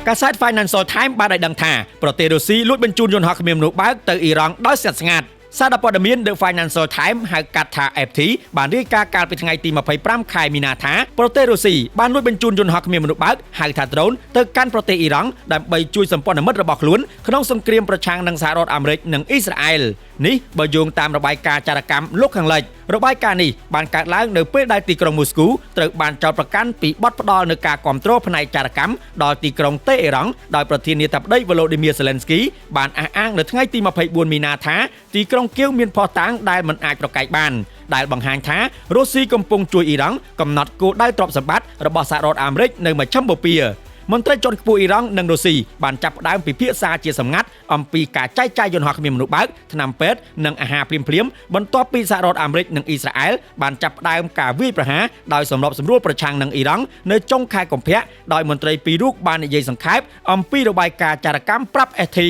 កាសែត Financial Times បានឲ្យដឹងថាប្រទេសរុស្ស៊ីលួចបញ្ជូនយន្តហោះគ្មានមនុស្សបើកទៅអ៊ីរ៉ង់ដោយស្ងាត់ស្ងាត់។សារព័ត៌មាន The Financial Times ហៅកាត់ថា FT បានរាយការណ៍កាលពីថ្ងៃទី25ខែមីនាថាប្រទេសរុស្ស៊ីបានលួចបញ្ជូនយន្តហោះគ្មានមនុស្សបើកហៅថា drone ទៅកាន់ប្រទេសអ៊ីរ៉ង់ដើម្បីជួយសម្ព័ន្ធមិត្តរបស់ខ្លួនក្នុងសង្គ្រាមប្រឆាំងនឹងសហរដ្ឋអាមេរិកនិងអ៊ីស្រាអែលនេះបើយោងតាមរបាយការណ៍ចារកម្មលោកខាងលិចរបាយការណ៍នេះបានកើតឡើងនៅពេលដែលទីក្រុងមូស្គូត្រូវបានចោទប្រកាន់ពីបទផ្ដាល់នូវការគ្រប់គ្រងផ្នែកចារកម្មដល់ទីក្រុងតេអេរ៉ង់ដោយប្រធានាធិបតីវ៉ូឡូឌីមៀសេឡិនស្គីបានអះអាងនៅថ្ងៃទី24មីនាថាទីក្រុងគៀវមានភស្តុតាងដែលមិនអាចប្រកែកបានដែលបង្ហាញថារុស្ស៊ីកំពុងជួយអ៊ីរ៉ង់កំណត់គោលដៅទ្រព្យសម្បត្តិរបស់សហរដ្ឋអាមេរិកនៅមជ្ឈិមបូព៌ាមន្ត្រីជាន់ខ្ពស់អ៊ីរ៉ង់និងរុស្ស៊ីបានចាប់ផ្ដើមពិភាក្សាជាសម្ងាត់អំពីការចែកចាយយន្តហោះគ្មានមនុស្សបើកថ្នាំពេទ្យនិងអាហារភ្លាមៗបន្ទាប់ពីសហរដ្ឋអាមេរិកនិងអ៊ីស្រាអែលបានចាប់ផ្ដើមការវាយប្រហារដោយសម្របសម្រួលប្រឆាំងនឹងអ៊ីរ៉ង់នៅចុងខែកុម្ភៈដោយមន្ត្រីពីររូបបាននិយាយសង្ខេបអំពីរបាយការណ៍ចារកម្មប្រាប់ FT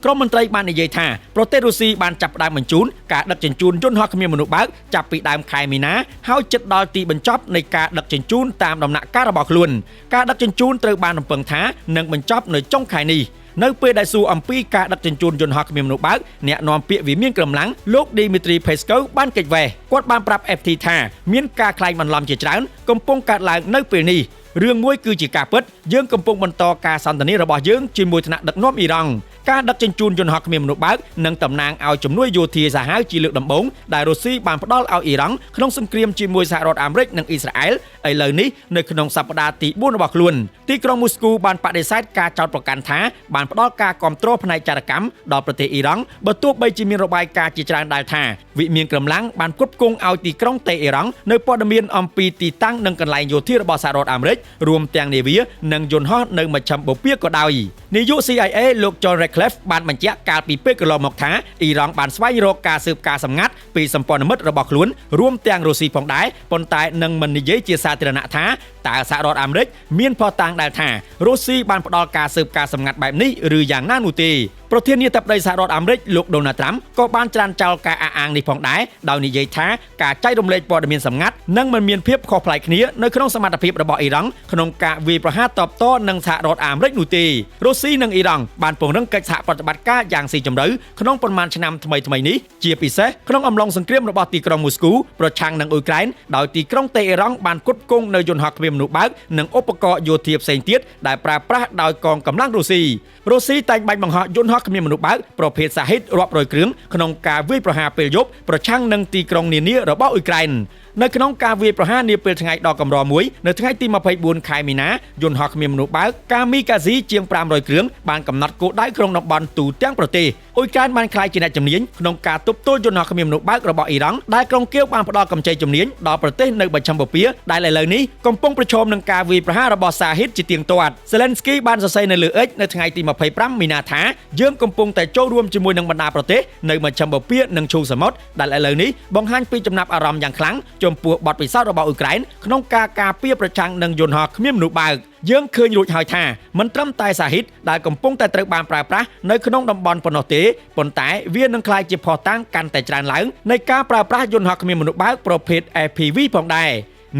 ក្រុមមន្ត្រីបាននិយាយថាប្រទេសរុស្ស៊ីបានចាប់ផ្ដើមបញ្ជូនការដឹកជញ្ជូនយន្តហោះគ្មានមនុស្សបើកចាប់ពីដើមខែមីនាហើយជិតដល់ទីបញ្ចប់នៃការដឹកជញ្ជូនតាមដំណាក់កាលរបស់ខ្លួនការដឹកជញ្ជូនត្រូវបានរំពឹងថានឹងបញ្ចប់នៅចុងខែនេះនៅពេលដែលសួរអំពីការដឹកជញ្ជូនយន្តហោះគ្មានមនុស្សបើកអ្នកនាំពាក្យវិមានកម្លាំងលោកឌីមីទ្រី ភេស្កូបានគេចវេះគាត់បានប្រាប់ FT ថាមានការក្លែងបន្លំជាច្រើនកំពុងកើតឡើងនៅពេលនេះរឿងមួយគឺជាការពិតយើងកំពុងបន្តការសន្ទនារបស់យើងជាមួយថ្នាក់ដឹកនាំអ៊ីរ៉ង់ការដឹកជញ្ជូនយន្តហោះគ្មានមនុស្សបើកនិងតំណាងឲ្យជំនួយយោធាសាហាវជាលើកដំបូងដែលរុស្ស៊ីបានផ្ដល់ឲ្យអ៊ីរ៉ង់ក្នុងសង្គ្រាមជាមួយសហរដ្ឋអាមេរិកនិងអ៊ីស្រាអែលឥឡូវនេះនៅក្នុងសប្តាហ៍ទី4របស់ខ្លួនទីក្រុងមូស្គូបានបដិសេធការចោទប្រកាន់ថាបានផ្ដល់ការគ្រប់គ្រងផ្នែកចារកម្មដល់ប្រទេសអ៊ីរ៉ង់បើទោះបីជាមានរបាយការណ៍ជាច្រើនដែលថាវិមានកម្លាំងបានផ្គត់ផ្គង់ឲ្យទីក្រុងតេអ៊ីរ៉ង់នៅព័ត៌មានអំពីទីតាំងនិងកន្លែងយោធារបស់សហរដ្ឋអាមេរិករួមទាំងនាវានិងយន្តហោះនៅមជ្ឈិមបូព៌ាក៏ដោយនាយក CIA លោក John Ratcliffe បានបញ្ជាក់កាលពីពេលកន្លងមកថាអ៊ីរ៉ង់បានស្វែងរកការស៊ើបការសម្ងាត់ពីសម្ព័ន្ធមិត្តរបស់ខ្លួនរួមទាំងរុស្ស៊ីផងដែរប៉ុន្តែនឹងមិននិយាយជាសាធារណៈថាតើសហរដ្ឋអាមេរិកមានភស្តុតាងដែលថារុស្ស៊ីបានផ្ដល់ការស៊ើបការសម្ងាត់បែបនេះឬយ៉ាងណានោះទេប្រធានាធិបតីសហរដ្ឋអាមេរិកលោកដូណាល់ត្រាំក៏បានច្រានចោលការអះអាងនេះផងដែរដោយនិយាយថាការចែករំលែកព័ត៌មានសម្ងាត់នឹងមិនមានភាពខុសប្លែកគ្នានៅក្នុងសមត្ថភាពរបស់អ៊ីរ៉ង់ក្នុងការវាយប្រហារតបតនឹងសហរដ្ឋអាមេរិកនោះទេរុស្ស៊ីនិងអ៊ីរ៉ង់បានពង្រឹងកិច្ចសហប្រតិបត្តិការយ៉ាងស៊ីជម្រៅក្នុងប៉ុន្មានឆ្នាំថ្មីៗនេះជាពិសេសក្នុងអំឡុងសង្គ្រាមរបស់ទីក្រុងមូស្គូប្រឆាំងនឹងអ៊ុយក្រែនដោយទីក្រុងតេអ៊ីរ៉ង់បានផ្គត់ផ្គង់នៅយន្តហោះគ្មានមនុស្សបើកនិងឧបករណ៍យោធាផ្សេងទៀតដែលប្រើប្រាស់ដោយកងកម្លាំងរុស្ស៊ីរុស្ស៊ីតែងបាញ់បង្ហោះយន្តហោះគ្មានមនុស្សបើកប្រភេទសាហ៊ីតរាប់រយគ្រឿងក្នុងការវាយប្រហារពេលយប់ប្រឆាំងនឹងទីក្រុងនានារបស់អ៊ុយក្រែននៅក្នុងការវាយប្រហារនាពេលថ្ងៃដ៏កម្រមួយនៅថ្ងៃទី24ខែមីនាយន្តហោះគ្មានមនុស្សបើកកាមីកាស៊ីជាង500គ្រឿងបានកំណត់គោលដៅក្នុងតំបន់ទូទាំងប្រទេសអ៊ុយក្រែនបានក្លាយជាអ្នកជំនាញក្នុងការទប់ទល់យន្តហោះគ្មានមនុស្សបើករបស់អ៊ីរ៉ង់ដែលក្រុងគៀវបានផ្ដល់កម្ចីជំនាញដល់ប្រទេសនៅបច្ឆិមបូព៌ាដែលឥឡូវនេះកំពុងប្រឈមនឹងការវាយប្រហាររបស់សាហ៊ីតជាទៀងទាត់សេឡិនស្គីបានសរសេរនៅលើ X នៅថ្ងៃទី25មីនាថាយើងកំពុងតែចូលរួមជាមួយនឹងបណ្ដាប្រទេសនៅមជ្ឈិមបូព៌ានិងឈូងសមុទ្រដែលឥឡូវនេះបង្ហាញពីចំណាប់អារម្មណ៍យ៉ាងខ្លាំងចំពោះបទពិសោធន៍របស់អ៊ុយក្រែនក្នុងការការពារប្រឆាំងនឹងយន្តហោះគ្មានមនុស្សបើកយើងឃើញរួចហើយថាមិនត្រឹមតែសាហ៊ីតដែលកំពុងតែត្រូវបានប្រើប្រាស់នៅក្នុងតំបន់ប៉ុណ្ណោះទេប៉ុន្តែវានឹងក្លាយជាភស្តុតាងកាន់តែច្រើនឡើងនៃការប្រើប្រាស់យន្តហោះគ្មានមនុស្សបើកប្រភេទ FPV ផងដែរ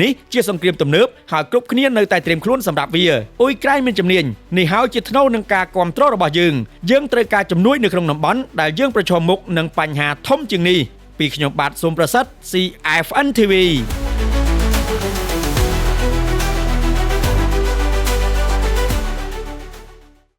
នេះជាសង្គ្រាមទំនើបហើយគ្រប់គ្នានៅតែត្រៀមខ្លួនសម្រាប់វាអ៊ុយក្រែនមានជំនាញនេះហើយជាថ្នូវនឹងការគ្រប់គ្រងរបស់យើងយើងត្រូវការជំនួយនៅក្នុងតំបន់ដែលយើងប្រឈមមុខនឹងបញ្ហាធំជាងនេះពីខ្ញុំបាទសូមប្រសិទ្ធ CFN TV។